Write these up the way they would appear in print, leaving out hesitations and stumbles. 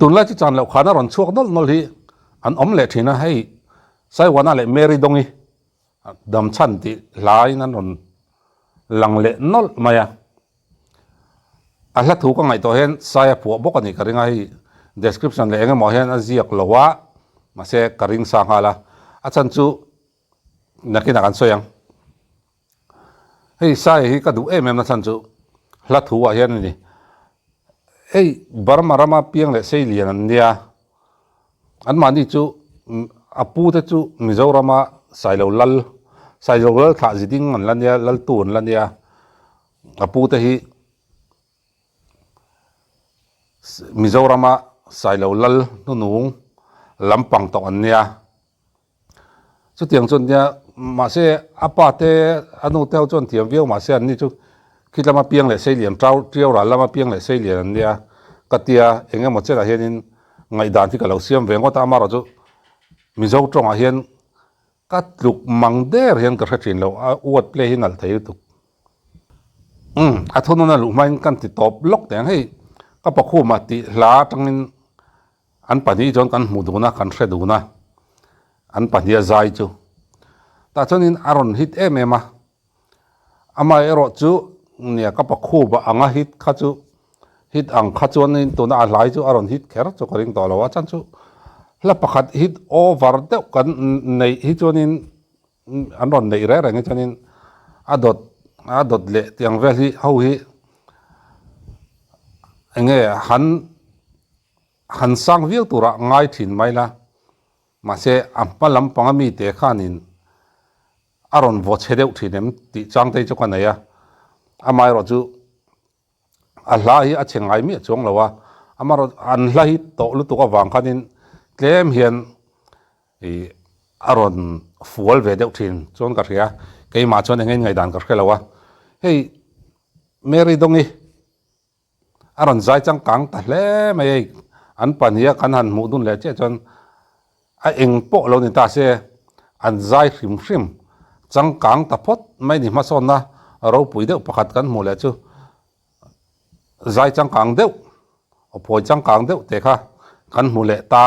Tunlai chu chan loh khana rawn chhuak nawlh nawlh hi an awm leh thin a, hei Saiwana leh Mary Dongi dam chhan tih hlaiin an rawn lang leh nawlh mai a. A hla thu ka ngaihtuah hian Saia phuah bawk a nih ka ring a, hei description leh eng emaw hian a ziak lo a, mahse ka ring sa nghal a, a chhan chu nakinah kan sawi ang. Hei Saia hi ka duh em em na chhan chu hla thu ah hian a ni. Hei Burma rama piang leh sei lian an nia, anmahni chu a pu te chu Mizorama Sailo Lal, Sailo Lal thlah ziding an la nia, Laltu an la nia, a pu te hi Mizorama Sailo Lal hnunung lampang tawh an nia. Chutiang chuan nia mahse a pa te a nu te ho chuan thiam viau mahse an ni chu khi lama piang leh sei lian tau tiau ral lama piang leh sei lian an nia ka tia eng emaw chenah hianin ngaihdan hi ka lo siam ve ngawt a amaherawh chu Mizo tawngah hian ka tluk mang der hian ka hre thin lo a word play hi nalh thei lutuk. Umm a thununa luh hmain kan ti tawp lawk teh ang hei ka pakhuma tih hla atangin An pahnih chuan kan hmuh dun a, kan hre dun a, an pahnih a zai chu. Tah chuanin a rawn hit em em a, amaherawh chu nia ka pakhup a anga hit kha chu hit ang kha chuanin tuna a hlai chu a rawn hit kher chu ka ring tawh lo a, chuan chu hla pakhat hit over deuh kan neih hi chuanin an rawn neih reng reng hi chuanin a dawt a dawt leh tiang vel hi ho hi eng nge han Han sang viau turah ngai thin mai la, mahse a hma lampang a mite khanin a rawn vaw chhe deuh thin em tih chang te chu ka nei a, amaherawh chu a hla hi a chhe ngai miah chuang lo a, amaherawh an hla hi tawh lutuk avang khanin tlem hian ih a rawn fual ve deuh thin chuan ka hria, keimah chuan eng eng ngaihdan ka hre lo a, hei Mary Dongi. A rawn zai changkang ta hle mai hei, an pahniha kan han hmuh dun leh chiah chuan a eng pawh lo ni ta se an zai hrim hrim changkang ta phawt mai ni hmasawnna ropui deuh pakhat kan hmuh leh chu zai changkang deuh aw phawi changkang deuh te kha kan hmu leh ta.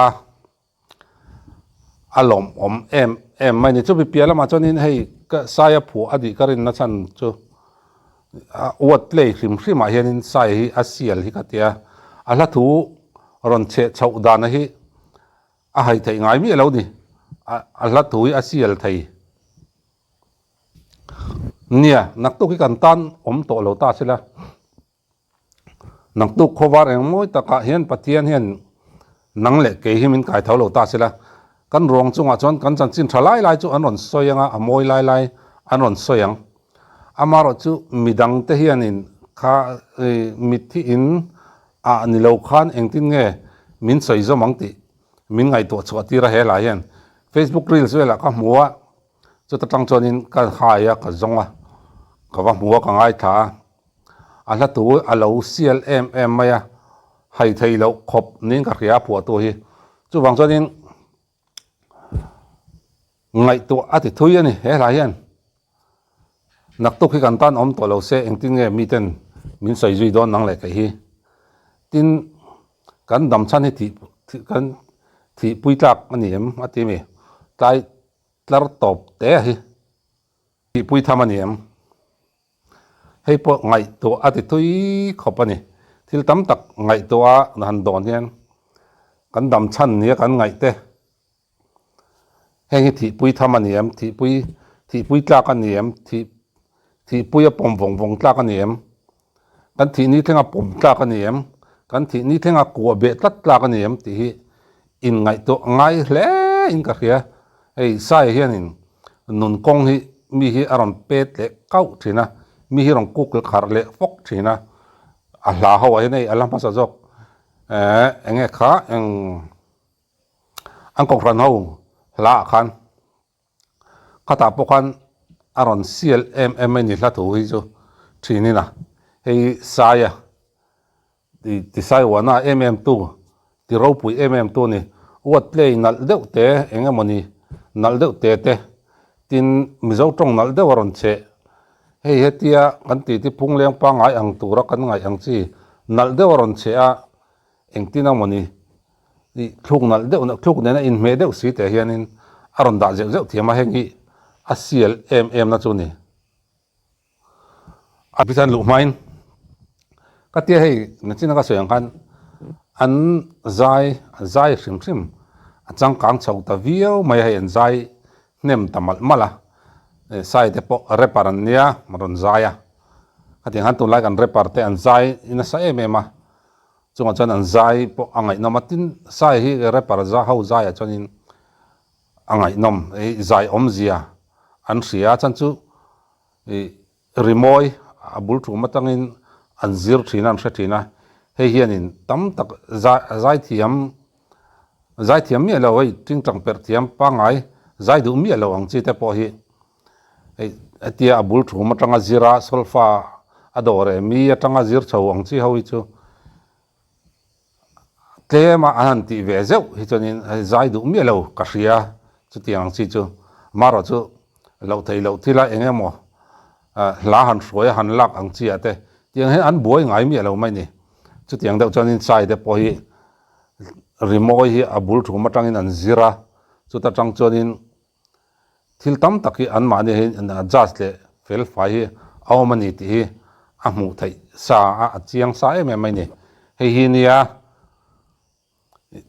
A lawmawm em em mai ni. Chumi piah lamah chuanin hei ka saia phuah a nih ka rinna chhan chu a word play hrim hrimah hianin sai hi a sial hi ka tia. A hla thu rawn chheh chhoh dana hi a hai theih ngai miah lo ni. A hla thu hi a sial thei. Nia, naktuk hi kan tan awm tawh lo ta sela. Naktuk khawvar eng mawi takah hian Pathian hian nang leh kei hi min kai tho lo ta sela, kan ruang chungah chuan kan chanchin tha lai lai chu an rawn sawi ang a, a mawi lai lai an rawn sawi ang. Amaherawh chu midangte hianin kha mitthi in ah ni lo khan engtin nge min sawi zawm ang tih min ngaihtuah chhuah tir a he lai hian Facebook reels velah ka hmu a, chuta tang chuanin ka hai a, ka zawng a, ka va hmu a, ka ngaithla a. A hla tu a lo sial em em mai a, hai thei loh khawp niin ka hria a phuahtu hi. Chuvang chuanin ngaihtuah a ti thui a ni he hla hian. Naktuk hi kan tan awm tawh lo se engtin nge miten min sawi zui dawn nang leh kei hi. Tin, kan dam chhan hi thih kan thihpui tlak a ni em a ti mi tlai tlar tawp te a hi. Tihpui tham a ni em? Hei pawh ngaihtuah a ti tui khawp a ni. Thil tam tak ngaihtuah a han dawn hian kan dam chhan nia kan ngaih te. Heng hi thihpui tham a ni em? Thihpui thihpui tlak a ni em? Thih thihpui a pawm vawng vawng tlak a ni em? Kan thih ni thlenga pawm tlak a ni em? Kan thih ni thlenga kuah beh tlat tlak a ni em? Tih hi inngaihtuah ngai hle in ka hria. Hei Sai hianin nun kawng hi mi hi a rawn pet leh kauh thin a, mi hi rawn kuk kharh leh fawk thin a, a hla ho ah hian hei a la hmasa zawk eh eng nge kha eng an kohhran ho hla ah khan khatah pawh khan a rawn sial em em mai ni hla thu hi chu thinin a hei Saia Ti Saiwana em em tu, ti ropui em em tu a ni. Word play nalh deuh te eng emaw ni nalh deuh te te tin Mizo tawng nalh deuh a rawn cheh. Hei hetia kan titi phungleng pangngai ang tura kan ngaih ang chi nalh deuh a rawn cheh a, engtin emaw ni. Ih thluk nalh deuh thluk nena inhmeh deuh si teh hianin a rawn dah zeuh zeuh thiam a, heng hi a sial em em na chu a ni. A bisan luh hmain ka tia hei nachina ka sawi ang khan an zai zai hrim hrim a changkang chho ta viau mai a, hei an zai hnem ta malh malh a, sai te pawh rapper an nia rawn zai a, khatiang khan tunlai kan rapper te an zai nasa em em a. Chungah chuan an zai pawh a ngaihnawm a, tin sai hi rapper za ho zaiah chuanin a ngaihnawm, ih zai awmzia an hria a, chuan chu ih rimawi a bul thum atangin an zir thin a, an hre thin a, hei hianin tam tak zai zaithiam zaithiam miah lo hei tingtang perh thiam pangngai zai duh miah lo ang chi te pawh hi hei hetia a bul thum atanga zira solfa a dawr em mi atanga zir chho ang chi ho hi chu tlema an han tih ve zeuh hi chuanin zai duh miah lo ka hria chutiang ang chi chu amaherawh chu loh theih loh thila eng emaw hla han hruai a han lak ang chi ah te tiang hian an buai ngai miah lo mai ni chutiang deuh chuanin chai te pawh hi rimawi hi a bul thum atangin an zir a chuta tang chuanin Thil tam tak hi anmahni hi an adjust leh fel fai hi a awm a ni tih hi a hmuh theih sa a, a chiang sa em em mai ni. Hei hi nia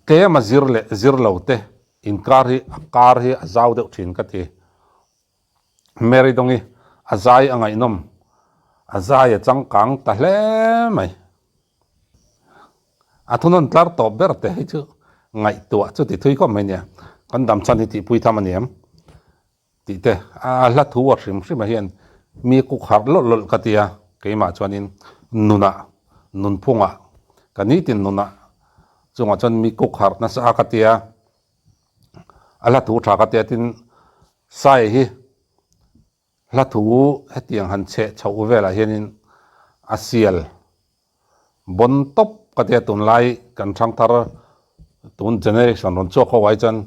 tlem a zir leh zir lo te inkar hi a kar hi a zau deuh thin ka ti. Mary Dawngi a zai a ngaihnawm, a zai a changkang ta hle mai. A thunawn tlar tawp ber te hi chu ngaihtuah chu ti thui khawp mai nia, kan dam chhan hi tihpui tham a ni em tih te a hla thu a hrim hrim ah hian mi kuk harh lawlh lawlh ka ti a, keimah chuanin nunah nunphungah ka nitin nunah chungah chuan mi kuk harh nasa a ka ti a, a hla thu tha ka ti a tin sai hi. Hla thu hetiang han chheh chhoh velah hianin a sial bawn tawp ka tia tunlai kan thangthar tun generation rawn chhuak ho ai chuan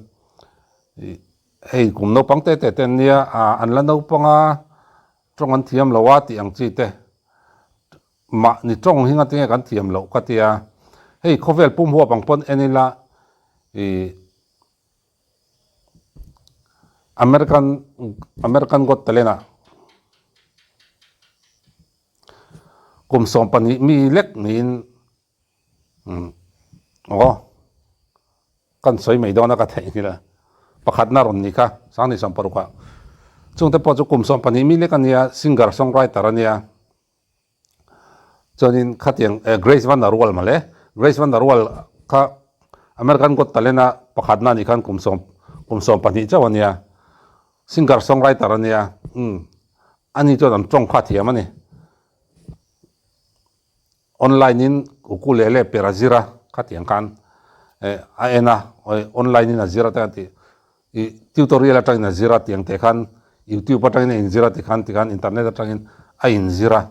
hei kum naupang te te te an nia an la naupang a tawng an thiam lo a tih ang chi te mahni tawng hi ngatinge kan thiam loh ka tia hei khawvel pum huap ang pawn en ila ih. American American Got Talent ah kum 12 mi lek niin aw kan sawi mai dawn a ka theih nghilh a pakhatna rawn ni kha 2016 ah chungte pawh chu kum 12 mi lek a nia singer songwriter a nia. Chuanin khatiang Grace Van Der Waal mawle, Grace Van Der Waal kha American Got Talent a pakhatna anih khan kum sawm kum 12 chauh a nia, singer songwriter a nia, umm ani chuan an tawng kha a thiam a ni. Online in ukulele per a zir a khatiang khan a en a, online in a zir a te a tih. Ih tutorial atangin a zir a tiang teh khan youtube atangin a inzir a tikhan tikhan internet atangin a inzir a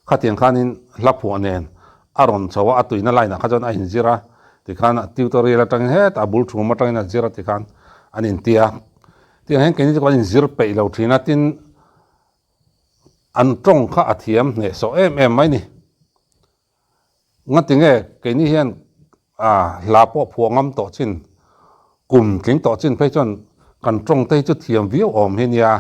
khatiang khanin hla phuah nen a rawn chho a a tuina line ah kha chuan a inzir a tikhan tutorial atangin hetah a bul thum atangin a zir a tikhan an intia tiang hian keini chu kan inzir peih lo thin a tin an tawng kha a thiam hnehsawh em em mai ni. Ngatinge keini hian hla pawh phuah ngam tawh chin, kum tling tawh chin phei chuan kan tawng te hi chu thiam viau awm hi nia.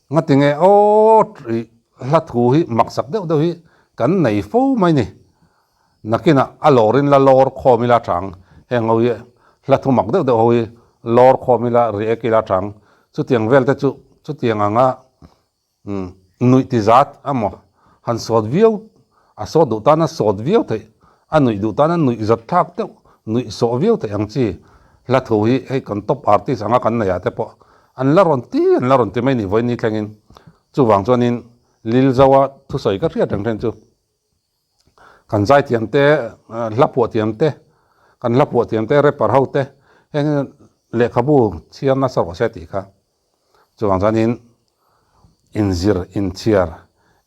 Ngatinge aw ih hla thu hi maksak deuh deuh hi kan nei fo mai ni. Nakinah a lawrin la lawr khawm ila chang, heng ho hi hla thu mak deuh deuh ho hi lawr khawm ila react ila chang, chutiang vel te chu chutiang anga Umm nuih ti zat a maw? Han sawt viau, a sawt duh tan a sawt viau theih, a nuih duh tan a nuih zat thlak deuh, nuih sawh viau theih ang chi. Hla thu hi hei kan top artist anga kan neih ah te pawh an la rawn ti an la rawn ti mai ni vawiin ni thlengin. Chuvang chuanin Lilzoa thusawi ka hriat reng reng chu. Kan zaithiam te, hla phuah thiam te, kan hla phuah thiam te, rapper ho te heng lehkhabu chhiar nasa rawh se tih kha. Chuvang chuanin inzir, inchhiar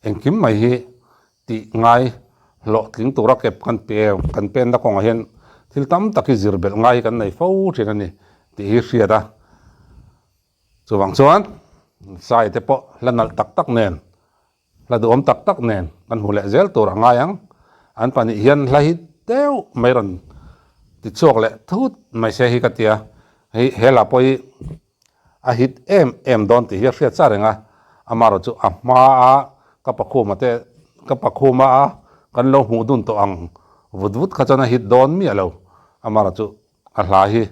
engkim mai hi tih ngai hlawhtling tura kep kan pe kan penna kawngah hian thil tam tak hi zir belh ngai hi kan nei fo thin a ni tih hi hriat a. Chuvang chuan sai te pawh hla nalh tak tak nen Hla duhawm tak tak nen kan hmu leh zel tur a ngai ang. An pahnih hian hla hi deuh mai rawn ti chhuak leh thut mai se hi ka tia. Hei he hla pawh hi a hit em em dawn tih hi a hriat sa reng a, amaherawhchu a hmaa ka pakhuma te ka pakhuma a kan lo hmuh dun tawh ang vut vut kha chuan a hit dawn miah lo, amaherawhchu a hla hi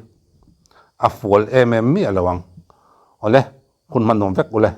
a fual em em miah lo ang. Awle, hun hman nuam vek ule.